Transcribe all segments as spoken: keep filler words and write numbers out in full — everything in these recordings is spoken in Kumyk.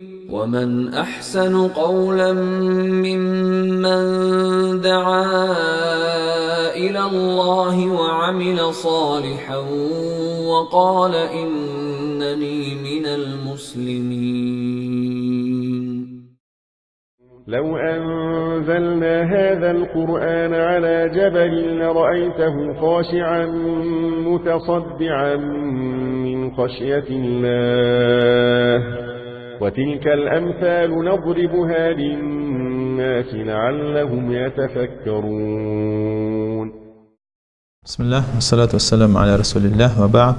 ومن أحسن قولا ممن دعا إلى الله وعمل صالحا وقال إنني من المسلمين. لو أنزلنا هذا القرآن على جبل لرأيته خاشعا متصدعا من خشية الله، وتلك الأمثال نضربها للناس لعلهم يتفكرون. بسم الله، والصلاة والسلام على رسول الله، وبعد.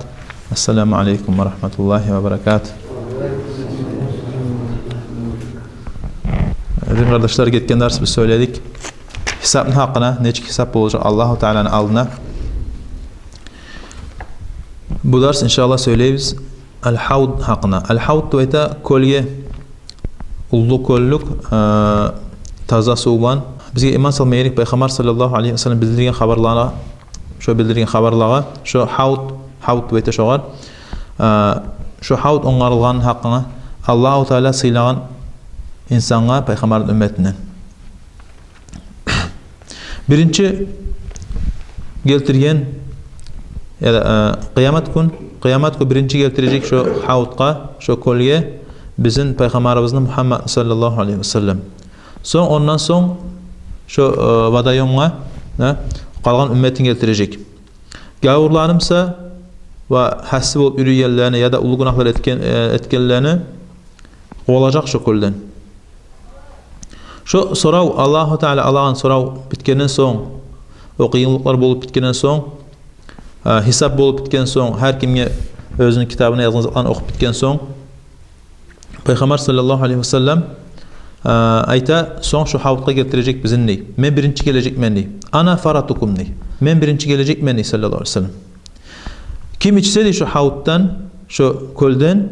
السلام عليكم ورحمة الله وبركاته. Дин къардашлар, гетген дарс биз сёйледик гьисапны гьакъына, нечик гьисап болажакъ Аллагьу Тааланы алдына. Бу дарс, иншааллагь, сёйлейбиз аль-гьавд гьакъына. Аль-гьавд деп айта кёлге, уллу кёллюк, э, таза сув булан. Бизге иман салма герек Пайхаммар саллаллагьу алайгьи ва саллам билдирген хабарлагъа, шо билдирген хабарлагъа, шо гьавд, гьавд деп айта шогъар. Э, шо гьавд онгарылгъан гьакъына, Аллагьу Таала сыйлагъан инсангъа, Пайхаммарны умметинден. Биринчи гелтирген, яда, э, къыямат гюн, къыямат гюн биринчи гелтирежек шо гьавдгъа, шо кёлге бизин Пайхаммарыбызны Мугьаммадны саллаллагьу алайгьи ва саллам. Сонг, ондан сонг шо, э, водоёмгъа, э, къалгъан умметин гелтирежек. Гавурланы буса ва гьасси болуп юрюйгенлени яда уллу гюнагьлар этген, э, этгенлени къувалажакъ шо кёлден. Шо сорав, Аллагьу Таала алагъан сорав битгенден сонг, о къыйынлыкълар болуп битгенден сонг, э, гьисап болуп битген сонг, гьар кимге оьзюню китабына язгъан затларын охуп битген сонг, Пайхаммар саллаллагьу алайгьи ва саллам, э, айта: «Сонг шо гьавдгъа гелтирежек бизин», — дей. «Мен биринчи гележекмен», — дей. «Ана фаратукум», — дей. «Мен биринчи гележекмен», — дей, саллаллагьу алайгьи ва саллам. Ким ичсе, дей, шо гьавддан, шо кёлден,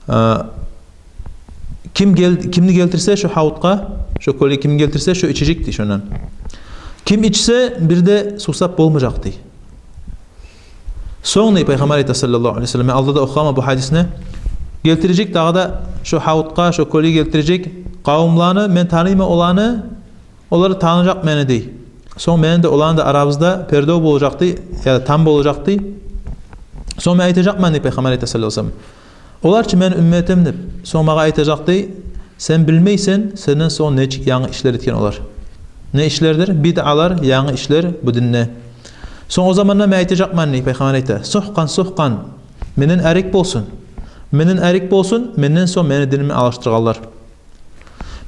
э, ким гел-, кимни гелтирсе шо гьавдгъа, шо кёлге кимни гелтирсе, шо ичежек, дей, шондан. Ким ичсе, бир де сувсап болмажакъ, дей. Сонг, дей, Пайхаммар айта саллаллагьу алайгьи ва саллам, мен алда да охугъанман бу гьадисни, гелтирежек дагъы да шо гьавдгъа, шо кёлге гелтирежек къавумланы, мен таныйман оланы, олар таныжакъ мени, дей. Сонг мени де, оланы да арабызда пердев болажакъ, дей, яда там болажакъ, дей. Сонг мен айтажакъман, дей, Пайхаммар айта саллаллагьу алайгьи ва саллам, олар чы мени умметим деп. Сонг магъа айтажакъ, дей: «Сен билмейсен, сенден сонг нечик янгы ишлер этген олар. Не ишлердир? Бидъалар, янгы ишлер бу динде». Сонг о заманда мен айтажакъман, дей, Пайхаммар айта: «Сухкъан, сухкъан, менден арек болсун. Менден арек болсун, менден сонг мени динимни алышдыргъанлар».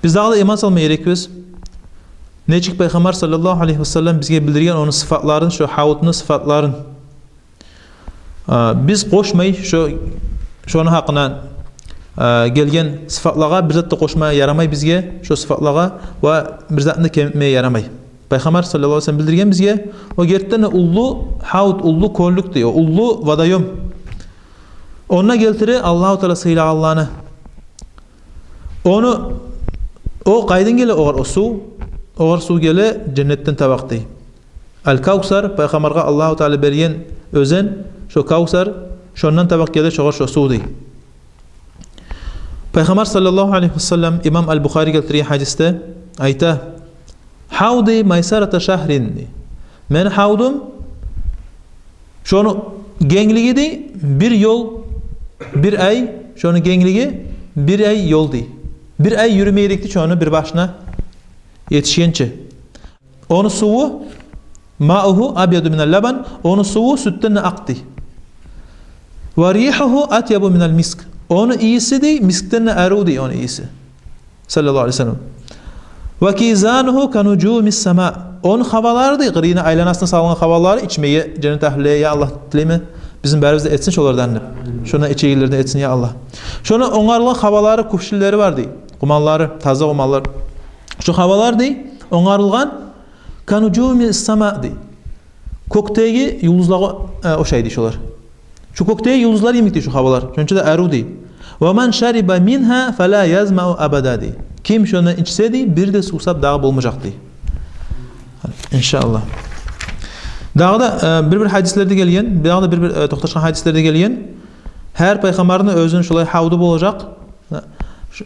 Биз дагъы да иман салма герекбиз нечик Пайхаммар саллаллагьу алайгьи ва саллам бизге билдирген ону сыфатларын, шо гьавдну сыфатларын. А, биз къошмай шо, шону гьакъына, а, гелген сыфатлагъа бир зат да къошма ярамай бизге, шо сыфатлагъа ва бир затны да кемитме ярамай. Пайхаммар саллаллагьу алайгьи ва саллам билдирген бизге, о гертиден де уллу гьавд, уллу кёллюк, дей, о уллу водоём. Онда гелтире Аллагьу Таала сыйлагъанланы. Ону, о къайдан геле огъар о сув? Огъар сув геле женнетден табакъ, дей. Аль-Кавсар, Пайхаммаргъа Аллагьу Таала берген оьзен, шо Кавсар, шондан табакъ геле шогъар шо сув, дей. Пайхаммар саллаллагьу алайгьи ва саллам, имам Аль-Бухари гелтирген гьадисде айта: «Гьавди майсарата шагьрин», — дей. Мени гьавдум, шону генглиги, дей, бир ёл, бир ай, шону генглиги бир ай ёл, дей. Бир ай юрюме герек, дей, шону бир башына етишгенче. Ону суву, «маугьу абъяду минал лабан», ону суву сютден де акъ, дей. «Ва ригьугьу атъябу минал миск». Ону ийиси, дей, мискден де арив, дей, ону ийиси. Саллаллагьу алайгьи ва саллам. «Ва кизанугьу ка нужумис сама». Ону хабалары, дей, къырыйына, айланасына салынгъан хабалары, ичмеге, женнет агьлюлеге, я Аллагь, тилеймен, бизин барыбызны да этсин шолардан деп. Шондан ичегенлерден этсин, я Аллагь. Шону онгарылгъан хабалары, кувшинлери бар, дей. Къуманлары, таза къуманлар. Шо хабалар, дей, онгарылгъан, «ка нужумис сама», дей. Кёкдеги юлдузлагъа, э, ошай, дей, шолар. Шо кёкдеги юлдузлар йимик, дей, шо хабалар. Шонча да арив, дей. «Ва ман шариба мингьа фала язмау абада», дей. Ким шондан ичсе, дей, бир де сувсап дагъы болмажакъ, дей. Иншааллагь. Дагъы да, э, бир-бир гьадислерде гелген, дагъы да бир-бир, э, токъташгъан гьадислерде гелген. Гьар пайхаммарны оьзюню шолай гьавду болажакъ.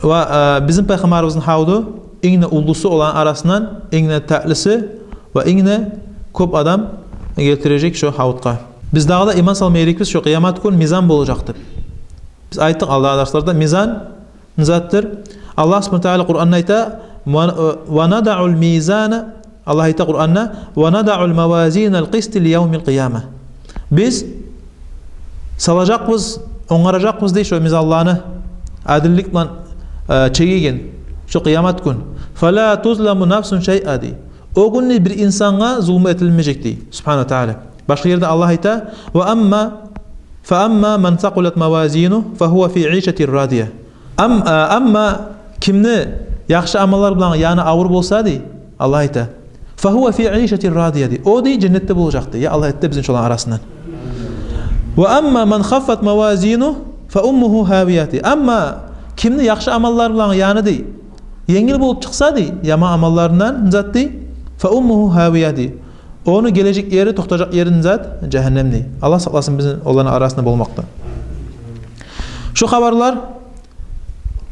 Ва, э, бизин Пайхаммарыбызны гьавду инг де уллусу, оланы арасындан инг де татлиси ва инг де кёп адам гелтирежек шо гьавутгъа. Биз дагъы да иман салма герекбиз шо къыямат гюн мизан болажакъ деп. Биз айтдыкъ алда дарсларда, мизан не затдыр? Аллагь субгьанагьу ва тагьала Къуранда айта: «Ва, ва надаъул мизана», Аллагь айта Къуранда: «Ва надаъул мавазинал къисти ли явмил къияма». Биз салажакъбыз, онгаражакъбыз дей шо мизанланы, адиллик булан, э, чегеген, шо къыямат гюн. «Фала тузламу нафсун шайъа», дей. О гюнде бир инсангъа зулму этилмежек дей, субгьанагьу ва тагьала. Башгъа ерде Аллагь айта: «Ва амма, фа амма ман сакъулат мавазину, фа гьува фи ишатир радия». Ам-, а, амма кимни яхшы амаллар булан яны авур болса, дей, Аллагь айта, «фа гьува фи ишатир радия», дей. О, дей, женнетде болажакъ, дей. Я Аллагь, эт де бизин шоланы арасындан. «Ва амма ман хаффат мавазину, фа уммугьу гьавия», дей. Амма кимни яхшы амаллар булан яны, дей, енгил болуп чыкъса, дей, яман амалларындан зат, дей, «фа уммугьу гьавия», дей. Ону гележек ери, токътажакъ ери не зат? Жагьаннем, дей. Аллагь сакъласын бизин оланы арасында болмакъдан. Шу хабарлар,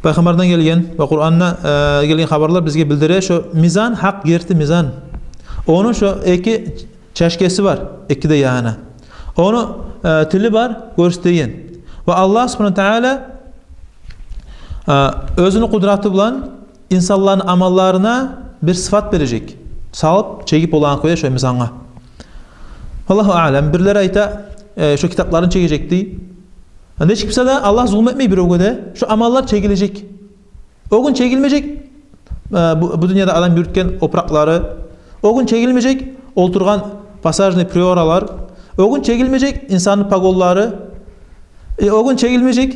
Пайхаммардан гелген ва Къуранда, э, гелген хабарлар бизге билдире, шо мизан, гьакъ герти мизан. Ону шо эки чашкеси бар, эки де яны. Ону, э, тили бар, гёрсетеген. Ва Аллагь субгьанагьу ва тагьала, э, оьзюню къудраты булан инсанланы амалларына бир сыфат бережек. Салып, чегип оланы къоя шо мизангъа. Валлагьу аълам, бирлери айта, э, шо китапларын чегежек, дей. Нечик буса да, Аллагь зулму этмей биревге де, шо амаллар чегилежек. О гюн чегилмежек, э, бу, бу дюньяда адам юрютген опуракълары, о гюн чегилмежек олтургъан посажный приоралар, о гюн чегилмежек инсанны погонлары, э, о гюн чегилмежек,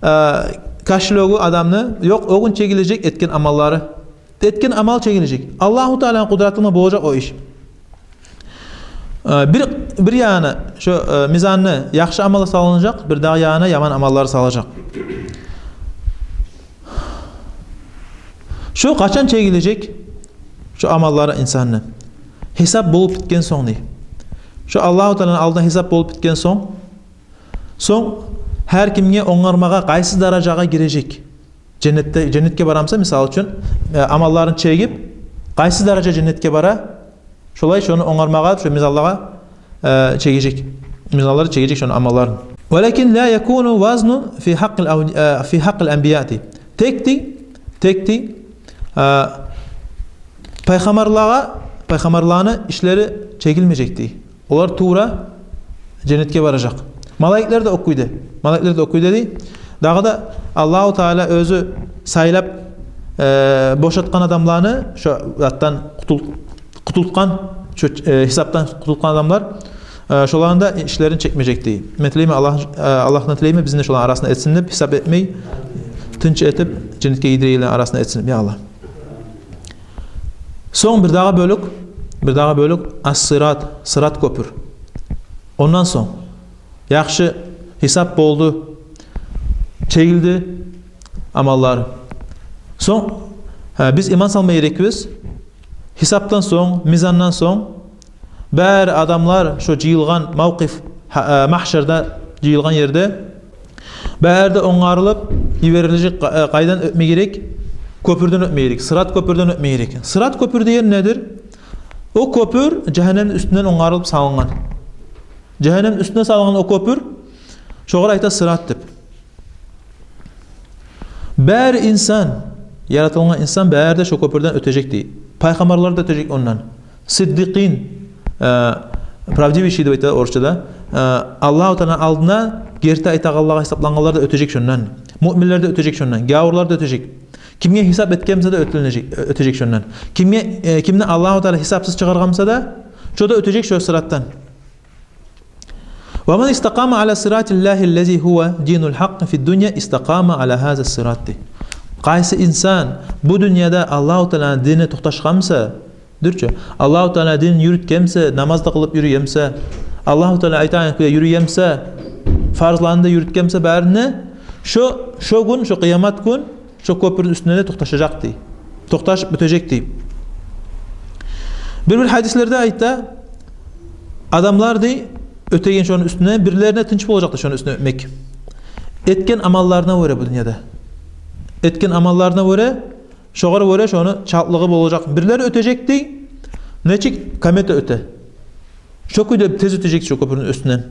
э, кошелёгу адамны, ёкъ, о гюн чегилежек этген амаллары. Этген амал чегилежек. Аллагьу Тааланы къудратына болажакъ о иш. Э, бир, бир яны шо, э, мизанны яхшы амалы салынажакъ, бир дагъы яны яман амаллары салажакъ. Шо къачан чегилежек? Шо амаллары инсанны. Гьисап болуп битген сонг, дей. Шо Аллагьу Тааланы алдына гьисап болуп битген сонг, сонг гьар кимге онгармагъа, къайсы даражагъа гирежек? Женнетде, женнетге барамса, мисал учун, э, амалларын чегип, къайсы даража женнетге бара, шолай шону онгармагъа, шо мизанлагъа, э, чегежек. Мизанлар чегежек шону амалларын. «Валакин ла якуну вазнун фи гьакъкъил ав-, э, фи гьакъкъил анбияи». Тек, дей, тек, дей, э, пайхаммарлагъа, пайхаммарланы ишлери чегилмежек, дей. Олар тувра женнетге баражакъ. Малайиклер де о кюйде. Малайиклер де о кюйде, дей. Дагъы да Аллагьу Таала оьзю сайлап, э, бошатгъан адамланы, шо затдан къутул-, къутултгъан, шо, э, гьисапдан къутултгъан адамлар, э, шоланы да ишлерин чекмежек, дей. Мен тилеймен, Аллагь, э, Аллагьдан тилеймен, бизин де шоланы арасында этсин деп, гьисап этмей, тынч этип, женнетге гийирегенлени арасында этсин деп, я Аллагь. Сонг бир дагъы бёлюк, бир дагъы бёлюк, ас-сырат, сырат кёпюр. Ондан сонг яхшы гьисап болду, чегилди амаллар. Сонг, гьа, биз иман салма герекбиз. Гьисапдан сонг, мизандан сонг, бары адамлар шо жыйылгъан мавкъиф, гьа, э, магьшарда жыйылгъан ерде, бары да онгарылып йиберилежек. Къа-, э, къайдан оьтме герек? Кёпюрден оьтме герек. Сырат кёпюрден оьтме герек. Сырат кёпюр деген недир? О кёпюр жагьаннемни уьстюнден онгарылып салынгъан. Жагьаннемни уьстюне салынгъан о кёпюр, шогъар айта сырат деп. Бары инсан, яратылгъан инсан бары да шо кёпюрден оьтежек, дей. Пайхаммарлар да оьтежек ондан. Сиддикъин, э, правдивейший деп айта орусчада, э, Аллагьу Тааланы алдына герти айтагъанлагъа гьисаплангъанлар да оьтежек шондан. Муъминлер де оьтежек шондан. Гавурлар да оьтежек. Кимге гьисап этген буса да оьтежек, оьтежек шондан. Кимге, э, кимни Аллагьу Таала гьисапсыз чыгъаргъан буса да, шо да оьтежек шо сыратдан. «Ва ман истакъама аля сыратиллагьи ллази гьува динул гьакъкъи фид дунья истакъама аля гьаза сырат», дей. Къайсы инсан бу дюньяда Аллагьу Тааланы динине токъташгъан буса, дюр чю, Аллагьу Тааланы динин юрютген буса, намаз да къылып юрюген буса, Аллагьу Таала айтагъан кюйде юрюген буса, фарзланы да юрютген буса барын да, шо, шо гюн, шо къыямат гюн, шо кёпюрню уьстюнде де токъташажакъ, дей. Токъташып оьтежек, дей. Бир-бир гьадислерде айта, адамлар, дей, оьтеген шону уьстюнден, бирлерине тынч болажакъ, дей, шону уьстюнден оьтмек. Этген амалларына гёре бу дюньяда. этген амалларына гёре, шогъар гёре шону чалтлыгъы болажакъ. Бирлери оьтежек дей, нечик комета оьте. Шо кюйде тез оьтежек шо кёпюрню уьстюнден.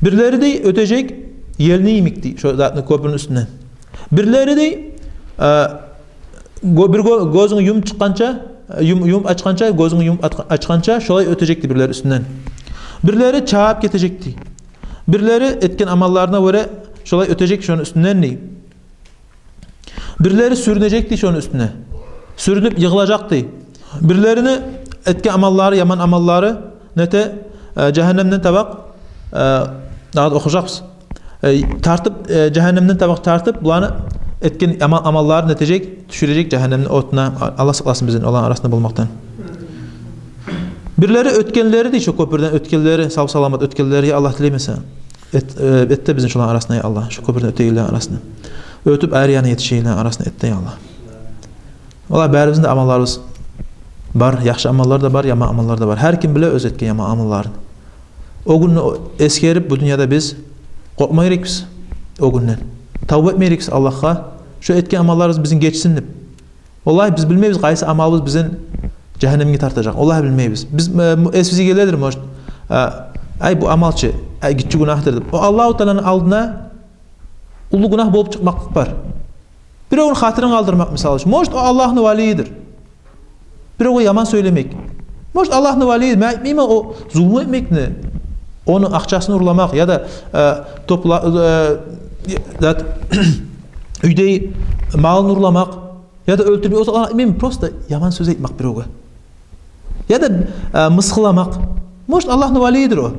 Бирлери дей оьтежек елни йимик дей, шо затны кёпюрню уьстюнден. Бирлери дей, э, гё-, бир гё-, гёзюнг юмуп чыкъгъанча, юм-, юмуп ачгъанча, гёзюнг юмуп ат-, ачгъанча, шолай оьтежек дей бирлери уьстюнден. Бирлери чабып гетежек дей. Бирлери этген амалларына гёре шолай оьтежек шону уьстюнден дей. Бирлери сюрюнежек дей шону уьстюне. Сюрюнюп йыгъылажакъ дей. Бирлерини этген амаллары, яман амаллары нете, э, жагьаннемден табакъ, э, дагъы да охужакъбыз. Э, тартып, э, жагьаннемден табакъ тартып, буланы этген амал-, амалларын нетежек, тюшюрежек жагьаннемни отуна. Аллагь сакъласын бизин оланы арасында болмакъдан. Бирлери оьтгенлери дей, шо кёпюрден оьтгенлери, сав-саламат оьтгенлери, я Аллагь, тилеймен сенден. Эт, э, эт де бизин шоланы арасына, я Аллагь, шо кёпюрден оьтегенлени арасына. Оьтюп, ари янына етишегенлени арасына эт де, я Аллагь. Валлагь, барыбызны да амалларыбыз бар, яхшы амаллар да бар, яман амаллар да бар. Гьар ким биле оьз этген яман амалларын. О гюнню эсгерип, бу дюньяда биз къоркъма герекбиз о гюнден. Тавба этме герекбиз Аллагьгъа, шо этген амалларыбыз бизин гечсин деп. Валлагь, биз билмейбиз, къайсы амалыбыз бизин жагьаннемге тартажакъ. Валлагь, билмейбиз. Биз, э, эсибизге геледир, может, э, ай, бу амал чы, ай, гиччи гюнагьдыр деп. О Аллагьу Тааланы алдына уллу гюнагь болуп чыкъмакълыкъ бар. Биревню хатирин къалдырмакъ, мисал учун. Может, о Аллагьны валийидир. Биревге яман сёйлемек. Может, Аллагьны валийидир. Мен айтмайман о зулму этмекни, ону акъчасын урламакъ, яда, э, топла-, э, зат, уьйдеги малын урламакъ, яда оьлтюрмек, о затланы айтмайман, просто яман сёз айтмакъ биревге. Яда, э, мысгъылламакъ. Может, Аллагьны валийидир о.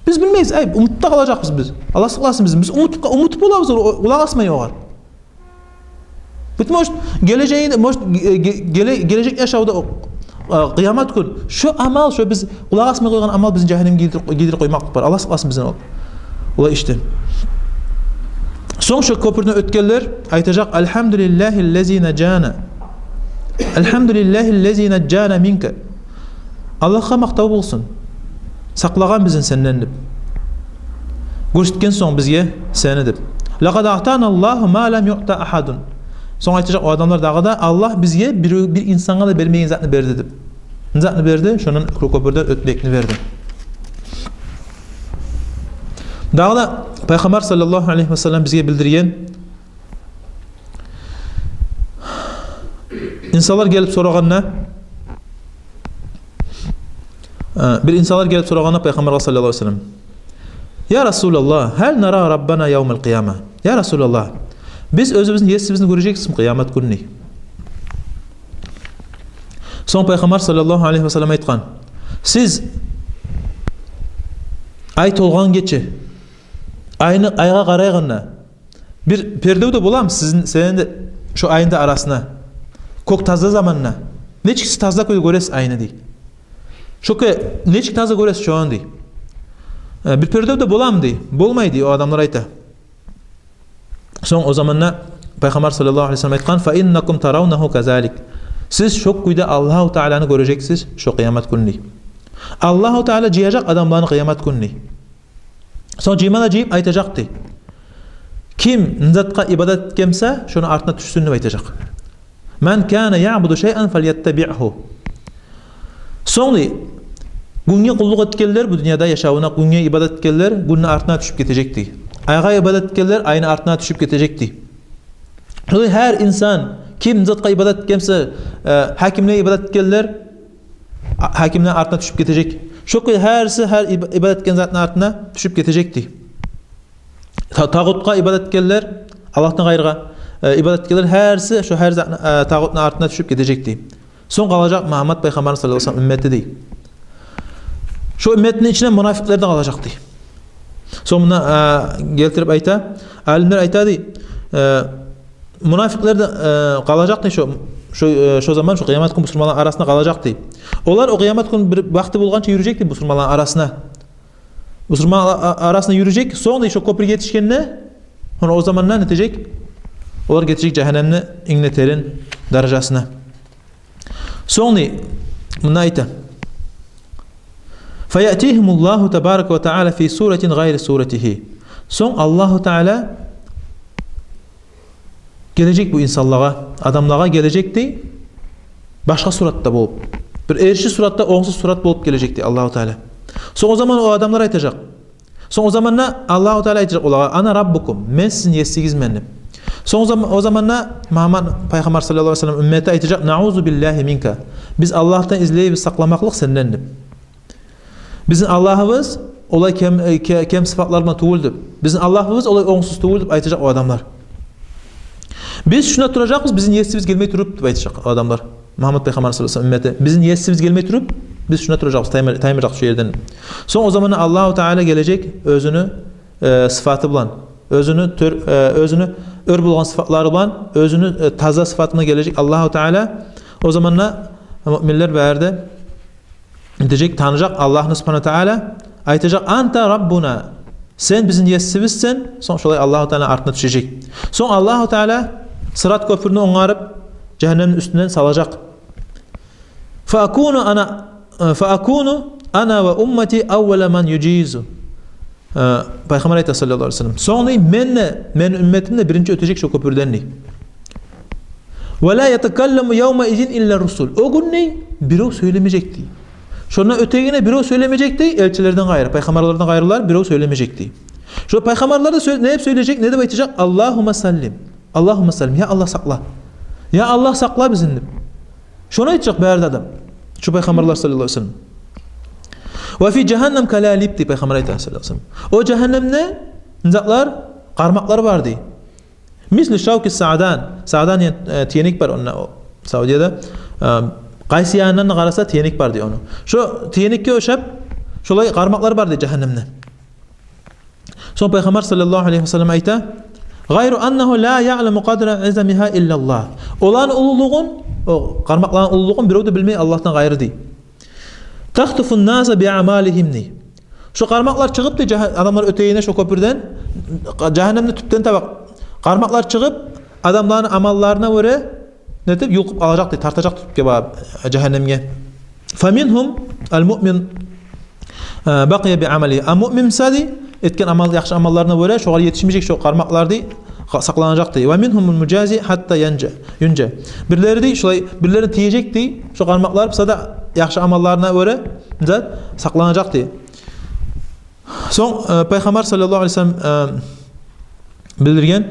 Биз билмейбиз, ай, умутда къалажакъбыз биз. Аллагь сакъласын бизин. Биз умут, умутуп болабыз, о, къулакъ асмай огъар. Бут, может, гележегинде, может, ге-, ге-, геле-, гележек яшавда о, э, къыямат гюн шо амал, шо биз къулакъ асмай къойгъан амал бизин жагьаннемге гийдирип, гийдирип къоймакълыкъ бар. Аллагь сакъласын бизин ол, олай ишден. Сонг шо кёпюрден оьтгенлер айтажакъ: «Альгьамдулиллагьи ллази наджана. Альгьамду лиллягьи ллази наджана минка». Аллагьгъа макътав болсун, сакълагъан бизин сенден деп. Гёрсетген сонг бизге сени деп. «Лакъад аътана Аллагьу ма лам юъта агьадун». Сонг айтажакъ о адамлар дагъы да: «Аллагь бизге бир, бир инсангъа да бермеген затны берди», – деп. Не затны берди? Шондан, кёпюрден оьтмекни берди. Дагъы да Пайхаммар саллаллагьу алайгьи ва саллам бизге билдирген, инсанлар гелип сорагъанда, э, бир инсанлар гелип сорагъанда Пайхаммаргъа саллаллагьу алайгьи ва саллам: «Я Расулаллагь, гьал нара Раббана явмал къияма?» Я Расулаллагь, биз оьзюбюзню Есибизни гёрежекбизми къыямат гюнню? Сонг Пайхаммар саллаллагьу алайгьи ва саллам айтгъан: «Сиз ай толгъан гече, айны, айгъа къарайгъанда, бир пердев де боламы сизин, сени де, шо айны да арасына, кёк таза заманда? Нечик сиз таза кюйде гёресиз айны?» – дей. «Шо кюй нечик таза гёресиз шону?» – дей. «Э, бир пердев де боламы?» – дей. «Болмай», – дей, о адамлар айта. Сонг о заманда Пайхаммар саллаллагьу алайгьи ва саллам айтгъан: «Фа иннакум таравнагьу казалик». Сиз шо кюйде Аллагьу Тааланы гёрежексиз шо къыямат гюнню, дей. Аллагьу Таала жыяжакъ адамланы къыямат гюнню, дей. Сонг жыйма да жыйып айтажакъ, дей: «Ким не затгъа ибадат этгенсе, шону артына тюшсюн», – деп айтажакъ. «Ман кана яъбуду шайъан фальяттабигьу». Сонг, дей, гюнге къуллукъ этгенлер, бу дюньяда яшавуна гюнге ибадат этгенлер гюнню артына тюшюп гетежек, дей. Айгъа ибадат этгенлер айны артына тюшюп гетежек, дей. Шолай гьар инсан, ким не затгъа ибадат этгенсе, э, гьакимлеге ибадат этгенлер, а, гьакимлени артына тюшюп гетежек. Шо кюй гьариси гьар иб-, ибадат этген затны артына тюшюп гетежек, дей. Та-, тагъутгъа ибадат этгенлер, Аллагьдан къайрыгъа, э, ибадат этгенлер гьариси шо гьар затны, э, тагъутну артына тюшюп гетежек, дей. Сонг къалажакъ Мугьаммат Пайхаммарны саллаллагьу алайгьи ва саллам уммети, дей. Шо умметни ичине мунафикълер де къалажакъ, дей. Сонг муна, э, гелтирип айта, алимлер айта, дей, э, мунафикълер де, э, къалажакъ, дей, шо, шо, э, шо заман, шо къыямат гюн бусурманланы арасына къалажакъ, дей. Олар о къыямат гюн бир вакъти болгъанча юрюжек, дей, бусурманланы арасына. Бусурман а-, а-, арасына юрюжек, сонг, дей, шо кёпюрге етишгенде, сонг о заманда нетежек? Олар гетежек жагьаннемни инг де терен даражасына. Сонг, дей, мунда айта: «Фаяътигьимуллагьу табарака ва таала фи суратин гъайри суратигьи». Сонг Аллагьу Таала Гележек бу инсанлагъа, адамлагъа гележек дей, башгъа суратда болуп. Бир эрши суратда, онгсуз сурат болуп гележек дей Аллагьу Таала. Сонг о заман о адамлар айтажакъ. Сонг о заманда Аллагьу Таала айтажакъ олагъа: «Ана раббукум, мен сизин есигизмен», — деп. Сонг о зам-, о заманда Мугьаммад пайхаммар саллаллагьу алайгьи ва саллам уммети айтажакъ: «Наузу биллагьи минка». Биз Аллагьдан излейбиз сакъламакълыкъ сенден деп. Бизин Аллагьыбыз олай кем, э, ке-, кем сыфатлар булан тюгюл деп. Бизин Аллагьыбыз олай онгсуз тюгюл деп айтажакъ о адамлар. Биз шунда туражакъбыз, бизин есибиз гелмей туруп деп айтажакъ о адамлар. Мугьаммад пайхаммар саллаллагьу алайгьи ва саллам уммети. Бизин есибиз гелмей туруп, биз шунда туражакъбыз, тайма-, таймажакъ шу ерден. Сонг о заманда Аллагьу Таала гележек оьзюню, э, сыфаты булан, оьзюню тёр-, э, оьзюню оьр болгъан сыфатлары булан, оьзюню, э, таза сыфатына гележек Аллагьу Таала. О заманда муъминлер бары да этежек, таныжакъ Аллагьны субгьанагьу ва таала, айтажакъ: «Анта раббуна, сен бизин есибизсен». Сонг шолай Аллагьу Тааланы артына тюшежек. Сонг Аллагьу Таала сырат кёпюрню онгарып, жагьаннемни уьстюнден салажакъ. «Фаакуну ана, э, фаакуну ана ва уммати аввала ман южизу». Э, пайхаммар айта саллаллагьу алайгьи ва саллам: «Сонг дей, мен де, мени умметим де биринчи оьтежек шо кёпюрден», — дей. «Ва ла ятакалламу явмаизин илла русул». О гюн дей бирев сёйлемежек дей. Шондан оьтегенде бирев сёйлемежек дей, элчилерден къайры, пайхаммарлардан къайрылар бирев сёйлемежек дей. Шо пайхаммарлар да сё-, не деп сёйлежек, не деп айтажакъ? «Аллагьумма саллим. Аллагьумма саллим. Я Аллагь, сакъла. Я Аллагь, сакъла бизин», — деп. Шону айтажакъ бары да адам. Шо пайхаммарлар саллаллагьу алайгьи ва саллам. «Ва фи жагьаннам калалиб», — дей пайхаммар айта саллаллагьу алайгьи ва саллам. О жагьаннемде затлар, къармакълар бар дей. «Мисли шавки саъдан». Саъдан деген, э, тюенек бар онда, о, Саудияда. Э, къайсы янындан да къараса, тюенек бар дей ону. Шо тюенекге ошап, шолай къармакълар бар дей жагьаннемде. Сонг пайхаммар саллаллагьу алайгьи ва саллам айта: «Гъайру аннагьу ла яъламу къадра изамигьа иллаллагь». Оланы уллулугъун, о къармакъланы уллулугъун бирев де билмей Аллагьдан къайры дей. «Тахтуфун наса би амалигьим», — дей. Шо къармакълар чыгъып дей, жагь-, адамлар оьтегенде шо кёпюрден, жагьаннемни тюпден таба къармакълар чыгъып, адамланы амалларына гёре нетип, юлкъуп алажакъ дей, тартажакъ тюпге багъып, жагьаннемге. «Фаминхум ал-муъмин, э, бакъия би амалигьи». А муъмин буса дей, этген амал, яхшы амалларына гёре, шогъар етишмежек шо къармакълар дей, къа-, сакъланажакъ дей. «Ва минхумул мужази хатта янжа, юнжа». Бирлери дей, шолай, бирлерин тиежек дей шо къармакълар, буса да яхшы амалларына гёре, зат, сакъланажакъ дей. Сонг, э, пайхаммар саллаллагьу алайгьи ва саллам, э, билдирген.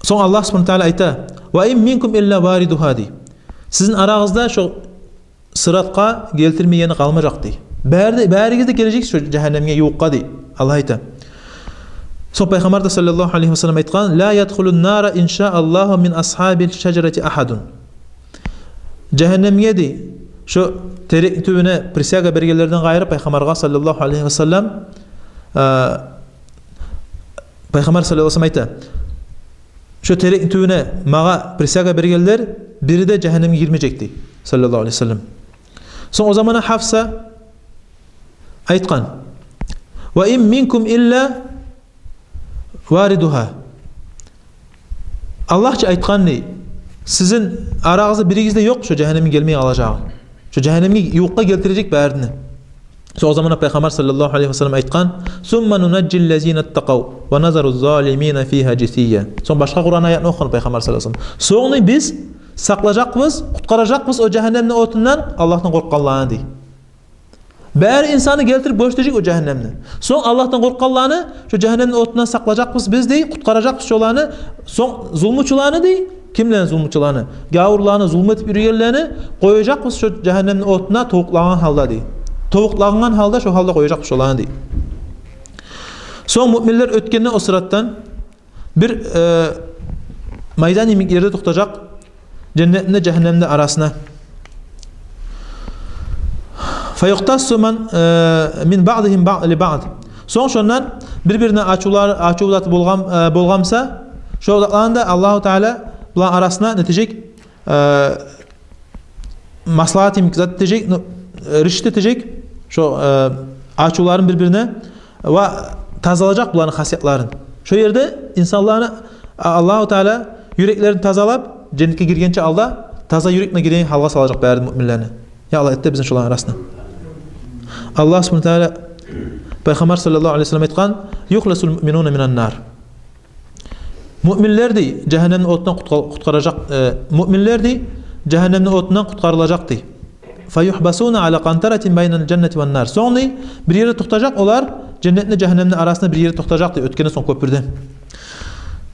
Сонг Аллагь субгьанагьу ва таала айта: «Ва ин минкум илла варидугьа», — дей. Сизин арагъызда шо сыратгъа гелтирмегени къалмажакъ дей. Бары да, баригиз де гележексиз шо жагьаннемге, ювукъгъа дей. Аллагь айта. Сонг пайхаммар да саллаллагьу алайгьи ва саллам айтгъан: «Ла ядхулун нара иншааллагьу мин асгьабиш шажарати ахьадун». Жагьаннемге дей, шо терекни тюбюне присяга бергенлерден къайры, пайхаммаргъа саллаллагьу алайгьи ва саллам, э, пайхаммар саллаллагьу алайгьи ва саллам айта: «Шо терекни тюбюне магъа присяга бергенлер бири де жагьаннемге гирмежек», — дей, саллаллагьу алайгьи ва саллам. Сонг о заманда Хафса айтгъан: «Ва ин минкум илла варидугьа». Аллагь чы айтгъан дей: «Сизин арагъызда биригиз де ёкъ шо жагьаннемге гелмей къалажагъы. Шо жагьаннемге, ювукъгъа гелтирежек барын да». Сонг о заманда пайхаммар саллаллагьу алайгьи ва саллам айтгъан: «Сумма нунажжи ллазина ттакъав ва назару ззалимина фигьа жисийя». Сонг башгъа Къуран аятны охугъан пайхаммар саллаллагьу алайгьи ва саллам: «Сонг дей биз сакълажакъбыз, къутгъаражакъбыз о жагьаннемни отундан Аллагьдан къоркъгъанланы», — дей. Бары инсанны гелтирип гёрсетежек о жагьаннемни. Сонг Аллагьдан къоркъгъанланы шо жагьаннемни отундан сакълажакъбыз биз дей, къутгъаражакъбыз шоланы. Сонг зулмучуланы дей, кимлени зулмучуланы? Гавурланы, зулму этип юрюгенлени къояжакъбыз шо жагьаннемни отуна тобукълангъан гьалда дей. Тобукълангъан гьалда, шо гьалда къояжакъбыз шоланы дей. Сонг муъминлер оьтгенде о сыратдан, бир, э, майдан йимик ерде токътажакъ, женнетни де, жагьаннемни де арасына. «Фаюхтассу ман, э, мин баъдигьим ба-, ли баъд». Сонг шондан бир-бирине ачувлар, ачув заты болгъан, э, болгъан буса, шо затланы да Аллагьу Таала буланы арасына нетежек, э, маслагьат йимик зат этежек, ну, э, решить этежек, шо, э, ачувларын бир-бирине ва тазалажакъ буланы хасиятларын. Шо ерде инсанланы, а, Аллагьу Таала юреклерин тазалап, женнетге гиргенче алда таза юрек булан гирген гьалгъа салажакъ барын да муъминлени. Я Аллагь, эт де бизин шоланы арасына. Аллагь субгьанагьу ва таала, пайхаммар саллаллагьу алайгьи ва саллам айтгъан: «Юхласул муъминуна минан нар». Муъминлер, дей, жагьаннемни отундан къутгъа-, къутгъаражакъ, э, муъминлер, дей, жагьаннемни отундан къутгъарылажакъ, дей. Фаюхбасуна аля къантаратин байнал жаннати ван нар. Сонг, дей, бир ерде токътажакъ олар, женнетни, жагьаннемни арасында бир ерде токътажакъ, дей, оьтгенден сонг кёпюрден.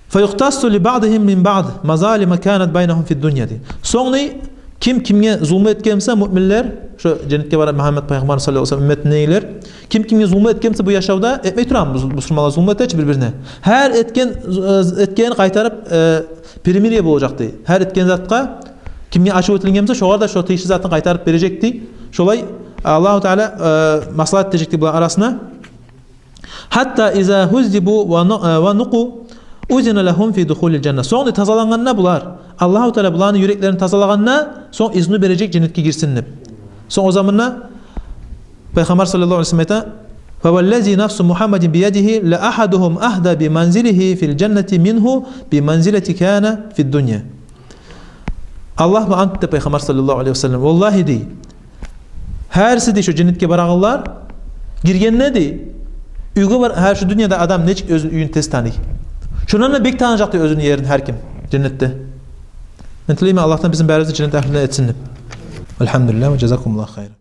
Фаюхтассу ли баъдигьим мин баъд мазалима канат байнагьум фид дунья, дей. Сонг, дей, ким кимге зулму этген буса, муъминлер, шо женнетге барагъан Мугьаммат пайхаммар саллаллагьу алайгьи ва саллам умметиндегилер, ким кимге зулму этген буса бу яшавда, этмей турамы бу бусурманлар зулму этечи бир-бирине? Гьар этген, э, этгенин къайтарып, э, перемирие болажакъ, дей. Гьар этген затгъа, кимге ачув этилген буса, шогъар да шо тийишли затын къайтарып бережек, дей. Шолай Аллагьу Таала, э, маслагьат этежек, дей, булар арасына. Гьатта иза гьуззибу ва ну-, э, ва нукъу узина лагьум фи духулил жанна. Сонг, дей, тазалангъанда булар, Аллагьу Таала буланы юреклерин тазалагъанда, сонг изну бережек женнетге гирсин деп. Сонг о заманда пайхаммар саллаллагьу алайгьи ва саллам айта: «Фаваллази нафсу Мугьаммадин биядигьи ла агьадугьум агьда би манзилигьи фил жаннати мингьу би манзилати кана фид дунья». Аллагь булан ант эте пайхаммар саллаллагьу алайгьи ва саллам. Валлагьи, дей, гьариси, дей, шо женнетге барагъанлар гиргенде, дей, уьйге бар, гьар шу дюньяда адам нечик оьзюню уьюн тез таный, шондан да бек таныжакъ, дей, оьзюню ерин гьар ким женнетде. Мен тилеймен Аллагьдан бизин барыбызны да женнет агьлюлерден этсин деп. Альгьамдулиллагь ва жазакумуллагьу хайран.